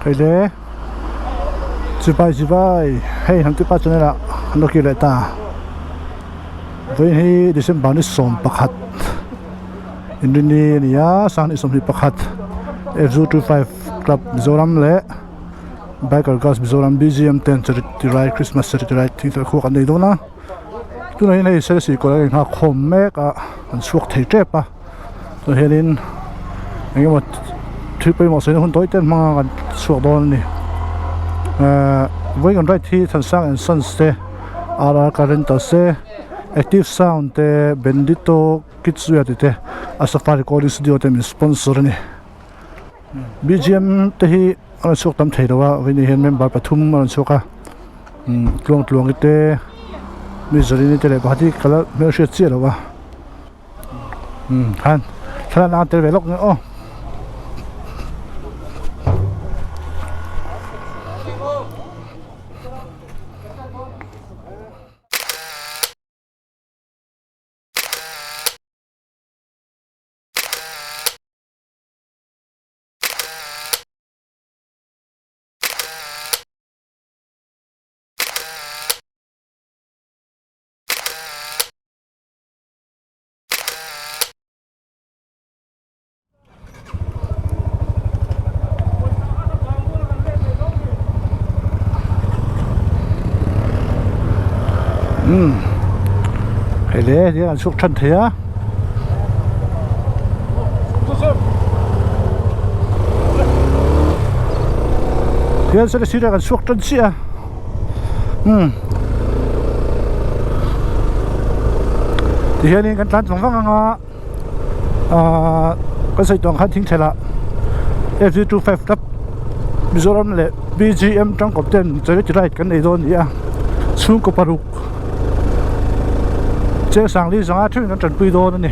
Hei le chibai chibai hei hnam tipa channel ah an lo kir leh ta vawiin hi December ni 11 inrini a ni a sang ni 21 F025 club Mizoram leh Biker Girls Mizoram B_G_M ten charity ride Christmas charity ride thing tawh khuak an nei dawn a tunah hian hei Selesih kawr a inghak khawm mek a an chhuak thei tep a tunah hianin eng emaw thil pawimawh sawi na hun tawi te an hmang a kan chhuak dawn a ni ehh vawiin kan ride hi Thansang and Sons te R R car rentals te Active Sound te Bendito Kids Wear tih te a Safari Recording Studio te min sponsor a ni. B_G_M te hi a rawn chhuak tam thei lo a vawiin hian member pathum a rawn chhuak a umm tluang tluang te mi zarini te leh pakhat hi ka la hmelhriat chiah lo a umm khan thlalak na tel ve lawk nia aw. Umm hei le hian an chhuak than thei a. Hian sir sirah kan chhuak tan chiah a umm tihianin kan tlan vang vang ang a ahh kan sawi tawh ang khan thingthel ah F G 25 club Mizoram leh B G M tangkawp ten charity ride kan nei dawn a ni a chhungkaw paruk. Cheng sangli zanga theuhin kan tanpui dawn a ni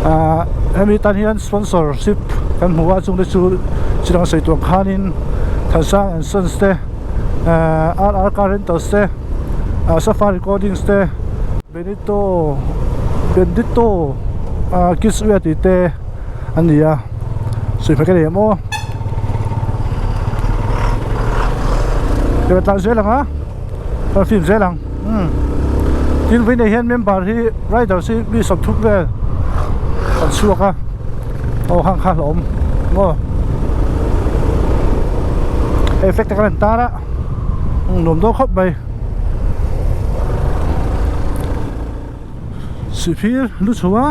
ahh hemi tan hian sponsorship kan hmu a chungte chu chi dang sawi tur ang khanin Thansang and Sons te ahh R R car rentals te ahh Safa recordings te Benito Bendito ahh kids wear tih te an ni a sawi hmel ka nei em aw tlan zel ang a. Kan film zel ang umm tin vawiinah hian member hi riders hi mi 30 vel an chhuak a aw hang kha hlawm maw effect te kan han tar a nuam dawn khawp mai sihphir lu chho a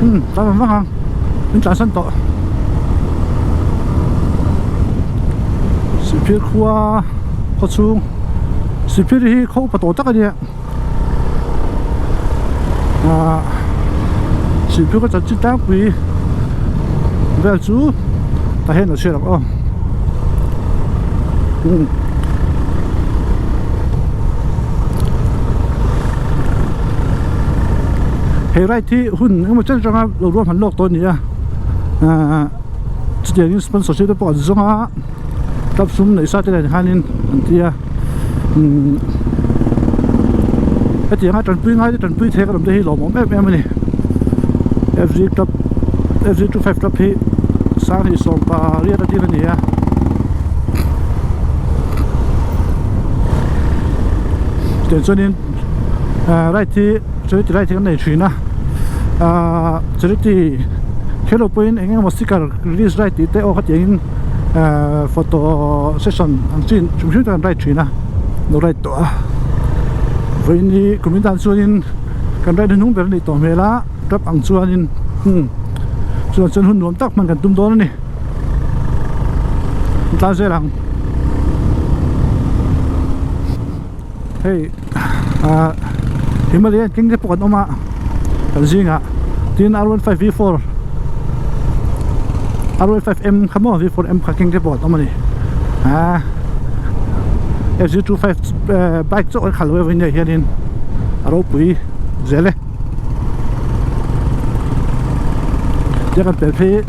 umm ta vang vang ang min tlan san tawh sihphir khua khaw chhung sihphir hi khaw upa tawh tak a nia ahh sihphir ka chanchin tlangpui vel chu tah hian a chhiat ang aw umm. He ride hi hun engemaw chen atanga lo ruahman lawk tawh a ni a ahh chutiangin sponsorship te pawh an zawng a club sum neih sa te nen khanin an ti a umm hetianga tanpui ngai te tanpui thei ka awm te hi lawmawm em em a ni F G club F G 25 club hi sanghnih 18 a ding a ni a. Tiang chuanin ah ride hi charity ride hi kan nei thin a ah charity kher lo pawhin eng emaw sticker release ride tih te aw khatiangin ah photo session ang chi hrim hrim te kan ride thin a lo ride tawh a vawiin hi kumin tan chuanin kan ride hnuhnung ber a nih tawh hmel a tap ang chuanin umm chuan chuan hun nuam tak hman kan tum dawn a ni. Tlan zel ang hei ah Himalayan king te pawh kan awm a kan zingah tin R 15 V 4 R 15 M kha maw V 4 M kha king te pawh an awm a ni ah F G 25 bike chauh an khalh lo em a hianin a ropui zel e. Tia kan pel phei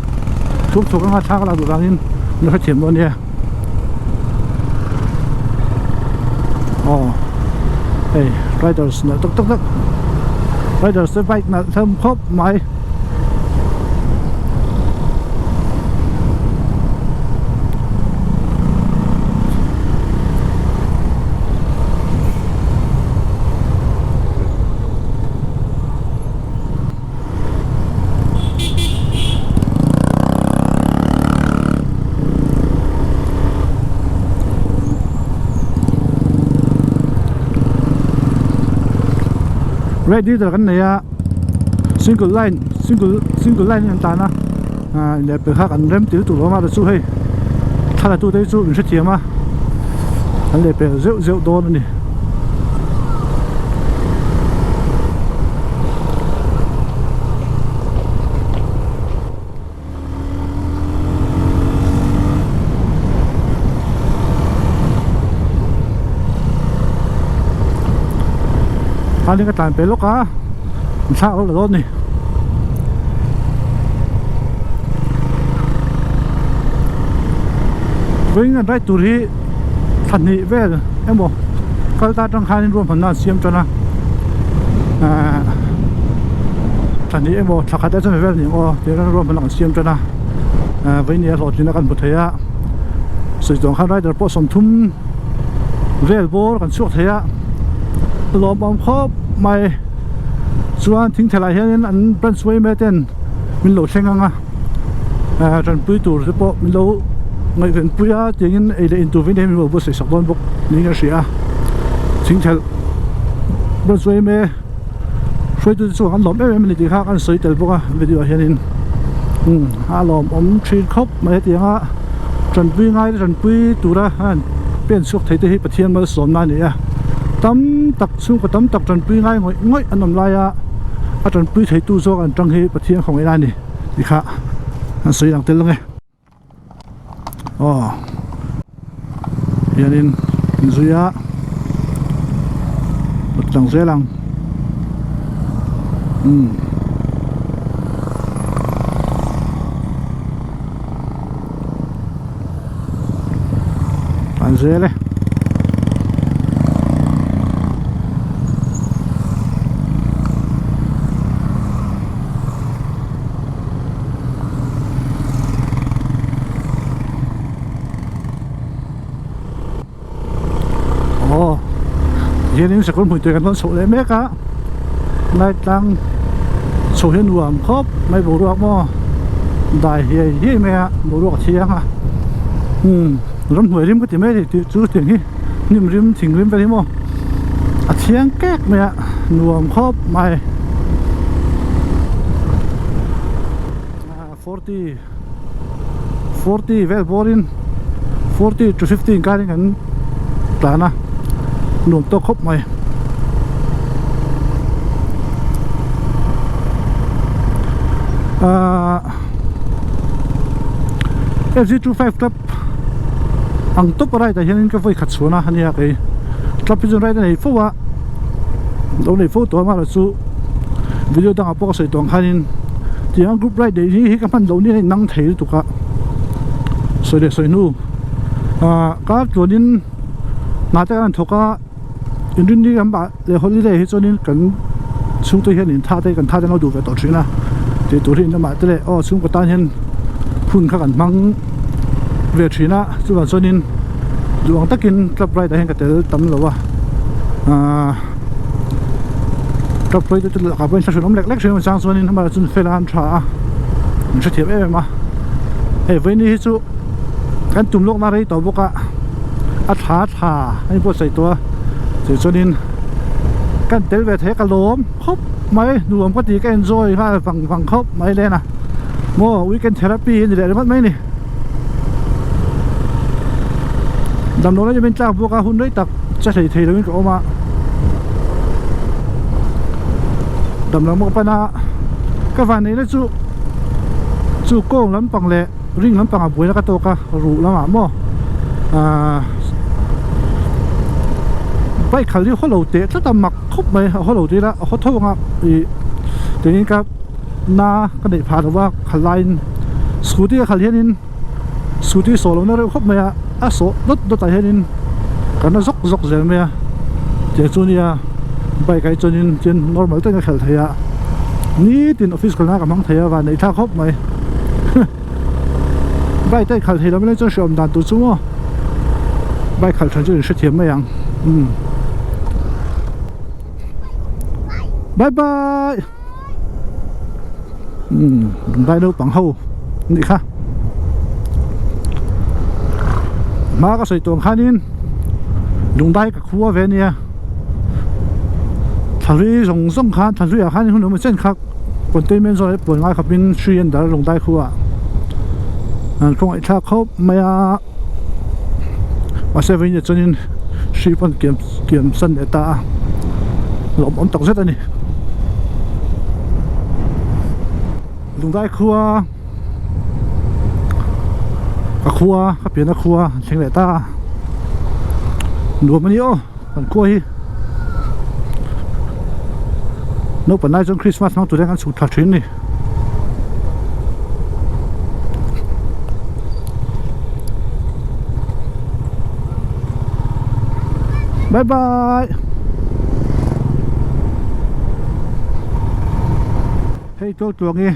thuk thuk anga thla ka lak duh vangin min hrethiam dawn nia aw hei riders nalh tak tak tak riders te bike nalh hlawm khawp mai. Red leader kan nei a single line single single line in an tan a ah lehpel kha kan rem tir tur awm a chu hei thla la tute hi chu min hrethiam a an lehpel zeuh zeuh dawn a ni. Khanin ka tlan pe lawk a an thlak lo la dawn a ni. Vawiin an ride tur hi thla hnih vel emaw kal ta atang khanin ruahmanna an siam tan a ahh thla hnih emaw thla khat achuan vel a ni ang aw tih ran ruahmanna kan siam tan a ahh vawiin ni a hlawhtlin a kan hmu thei a sawi chuang khan rider pawh sawmthum vel bawr kan chhuak thei a lawmawm khawp mai chuan thingthel ah hianin an branch yma ten min lo thleng ang a ahh tanpui tur te pawh min lo ngaihven pui a tiangin ei leh in tur veng te hian min lo buatsaih sak dawn bawk niin ka hria a thingthelh branch yma hruaitu te chuan an lawm em em a ni tih kha an sawi tel bawk a video ah hianin umm a lawmawm thin khawp mai hetiang a tanpui ngai te tanpui tura an pen chhuak thei te hi Pathian malsawmna a ni a tam tak chhungkaw tam tak tanpui ngai ngawih ngawih an awm lai a a tanpui thei tu zawk an tang hi Pathian khawngaihna a ni tih kha an sawi lang tel ang e. Aw hianin an zui a kut tlang zel ang umm an zel e. Aw hianin sakawr hmui te kan rawn chhoh leh mek a lai tlang chho hi a nuam khawp mai boruak maw dai hiai hiai mai a boruak a thiang a umm ramhnuai rim ka ti mai a ni tih chu tiang hi hnim rim thing rim vel hi maw a thiang kek mai a nuam khawp mai 40 40 vel bawrin 40 to 50 inkarin kan tlan a nuam tawk khawp mai ahh FZ25 club ang tawp a ride ah hianin ka vawi khat chhuan a ania kei club hi chuan ride a nei fo a lo nei fo tawh a mahla chu video dangah pawh ka sawi tawh ang khanin tiang group ride neih hi hi ka hman loh ni a inang thei lutuk a sawi leh sawi hnu ah kar tluanin hna te kan han thawk a inrinni kan bah leh holiday hi chuanin kan chhungte hian in tha te kan tha te an lo duh ve tawh thin a tih tur hi in lamah te leh aw chhungkaw tan hian hun kha kan hmang ve thin a chuvang chuanin duh ang takin club ride ah hian ka tel tam lo a ahh club ride te lakah pawhin thla hran awm lek lek thin a chang chuanin amah chuan fel a an tha a min hrethiam em em a hei vawiin hi chu kan tum lawkna rei tawh bawk a a thla thla a inbuatsaih tawh a tih chuanin kan tel ve thei a ka lawm khawp mai nuam ka ti ka enjoy nghal vang vang khawp mai len a maw weekend therapy a ni leh ringawt mai a ni damdawi lam in tlak bawk a hun rei tak che hlei thei lovin ka awm a damdawi lam ka pan a ka van neihna chu chu kawng lampang leh ring lampang a buaina ka tawk a ruh lamah maw ahh bike khal hi haw lo teh tlat a mak khawp mai a haw lo tih ila a haw tho ang a ih tiin ka na ka neih phah lo va khal laiin scooty a khal hianin scooty sawh lohna reuh khawp mai a a sawh dawt dawt ah hianin ka na zawk zawk zel mai a tiang chu nia bike ah hi chuanin chuan normal takin a khalh thei a nitin office kalna ka hmang thei a van neih thlak khawp mai. Bike te khalh thei lo mai chuan hreawm dan tur chu maw bike khalh than chu in hrethiam mai ang umm bye bye umm vai naupang ho anih kha hma ka sawi tawng khanin lungdai ka khua ve ania. Thlahlui zawng zawng khan thlahlui ah khan hun awm chen kha containment zone ah puan ngai khawp in hri an dar lung dai khu ah an khawngaih thlak khawp mai a mahse vawiin ah chuan in hri pawh an kiam kiam san leh ta a lawmawm tak zet a ni lung dai khua ka khua ka pianna khua an thleng leh ta a nuam a ni aw. Kan khua hi naupang lai chuan Christmas hmang tur hian kan chhuk thla thin a ni. Bye bye. Hei tual tuang hi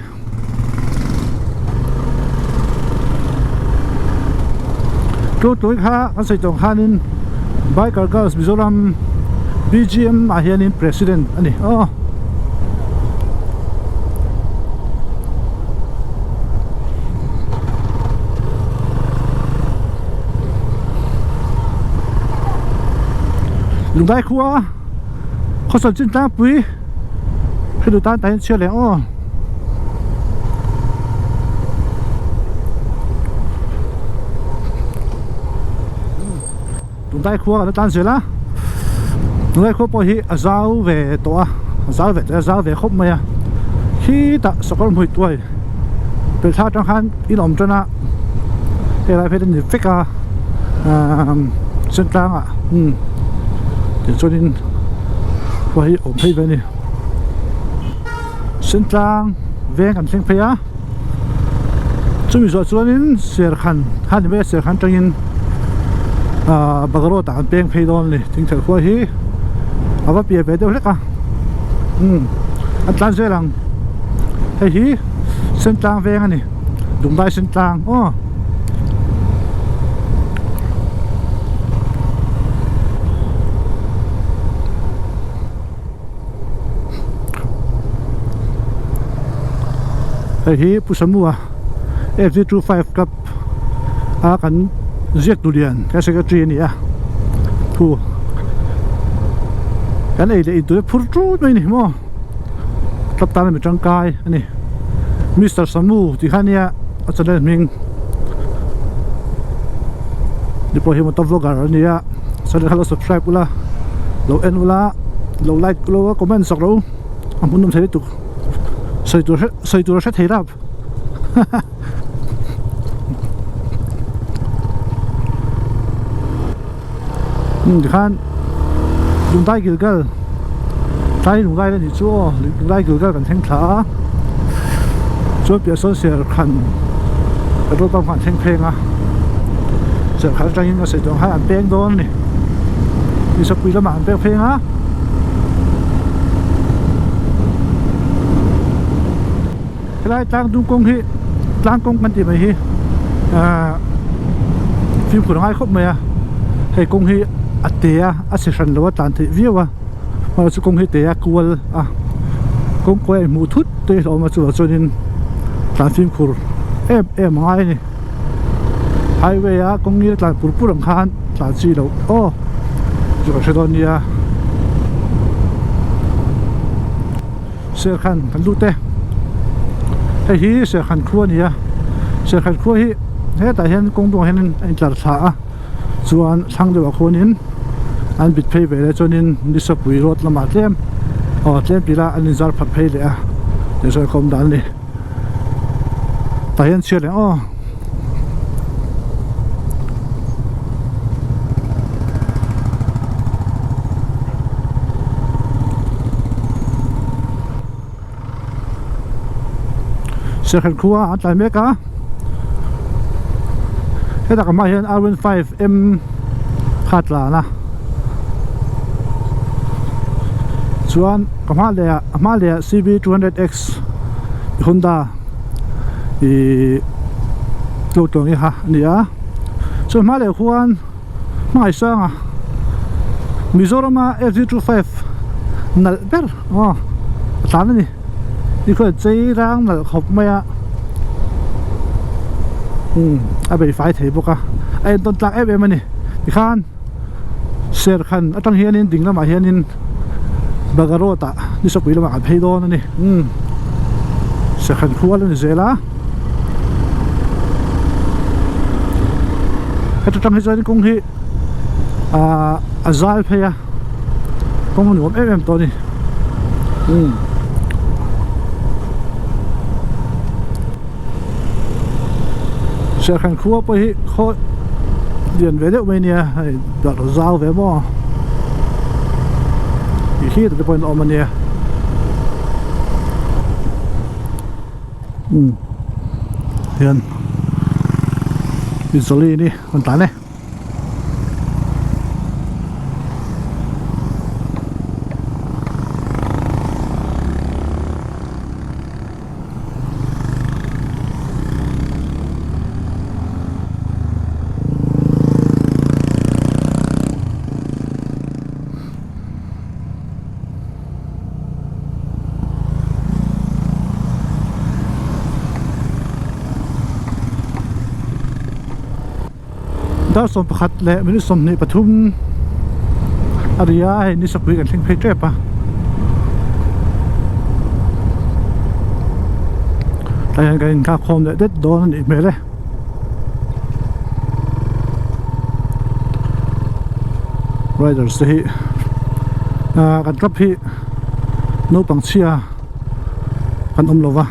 tual tuang kha kan sawi tawng khanin Biker Girls Mizoram BGM ah hianin President a ni aw. Lunglai khua khawsal chin tlangpui. Henu tan tah hian chhiar leh ang aw. Tunlai khua kan la tlan zel a tunlai khua pawh hi a zau ve tawh a a zau ve tawh a zau ve khawp mai a khitah sakawr hmui tuai pelh thla atang khan in awm tan a helai phei te ni vek a ahh sentlang ah umm tichuanin khua hi awm phei ve a ni sentlang veng kan thleng phei a chumi zawh chuanin serkhan kha ni mai a serkhan atangin ahh bagarawt ah an peng phei dawn a ni thingthelh khua hi a va piah ve deuh hlek a umm an tlan zel ang hei hi sentlang veng a ni Lunglai sentlang aw. Hei hi Pu Samua FZ25 Club a kan ziak tu lian kan secretary a ni a thu kan ei leh in tur hi phur tut mai a ni maw club tan a mi tangkai a ni Mister Samu tih kha ania a channel hming ni pawh hi motor vlogger a ni a channel kha lo subscribe ula lo en ula lo like ula comment sak rawh u a hmuhnawm thei lutuk sawi tur hre sawi tur a hre thei rap haha umm tikhan Lungdai Gilgal tlai Lungdai a nih chu aw Lungdai Gilgal kan thleng thla a chuan piah sawn Serkhan petrol pump kha an thleng pheng a Serkhan atangin a sawi tawh ang khan an peng dawn a ni Nisapui lamah an peng pheng a. Helai tlang dung kawng hi tlang kawng kan tih mai hi ahh fimkhur a ngai khawp mai a hei kawng hi a te a a chhe hran lo a tlan theih viau a mahse chu kawng hi te a kual a kawng kual a inhmuh thut te hi a awm a chuvang chuanin tlan fimkhur em em a ngai a ni highway a kawng ngil a tlan pur pur ang khan tlan chi loh aw chu kan hre dawn nia. Serkhan kan lut e hei hi Serkhan khua a ni a Serkhan khua hi hetah hian kawng buangah hian a intlar thla a chuan thlang deuhah khuanin an bit phei ve leh chuanin Nisapui road lamah tlem aw tlem tih ila an inzar phat phei leh a tichuan ka awm dan a ni tah hian chhiat reng aw. Serkhan khua an tlai mek a hetah ka hmaah hian r 15 m kha a tlan a chuan ka hma leh ah a hma leh ah cv 200 x Honda Ihh tlawhtawng hi ha a ni a chuan hma leh khuan hmangaihsanga Mizorama F zero two five nalh ber aw a tlan a ni tikhuan chei rang nalh khawp mai a umm a bei fai thei bawk a a entawn tlak em em a ni tikhan serkhan atang hianin ding lamah hianin. Baga road ah nisapui lamah kan phei dawn a ni umm sakhan khual a ni zel a heta tang hi chuan kawng hi ahh a zal phei a kawng a nuam em em tawh a ni umm. Serhkhan khua pawh hi khaw lian ve deuh mai ania hei darh zau ve maw tih hlir te pawhin a awm ania umm hian Jolene hi rawn tlan e. Dar 11 leh minute 23 a ri a hei ni sapui kan thleng phei tep a tlai hian kan inkhak khawm leh det dawn a nih hmel e. Riders te hi ah kan club hi naupang chhia kan awm lova.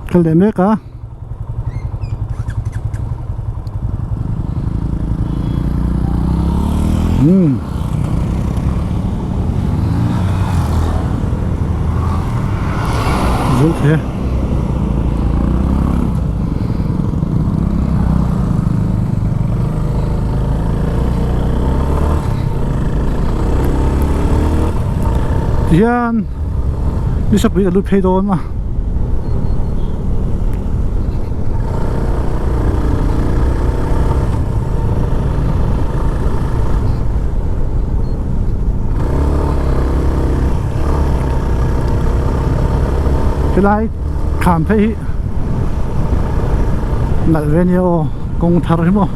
Kal leh mek a umm zul thei e. Tihian nisapui a lut phei dawn a. Helai kham phei hi nalh ve ania aw kawng thar hi maw.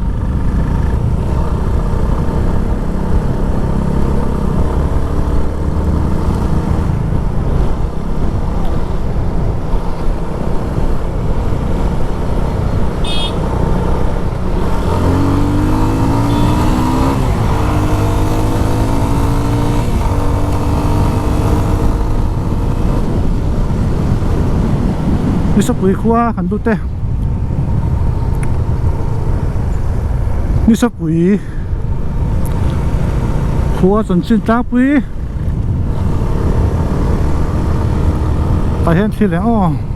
Nisapui khua kan lut e Nisapui khua chanchin tlangpui tah hian thil eng aw.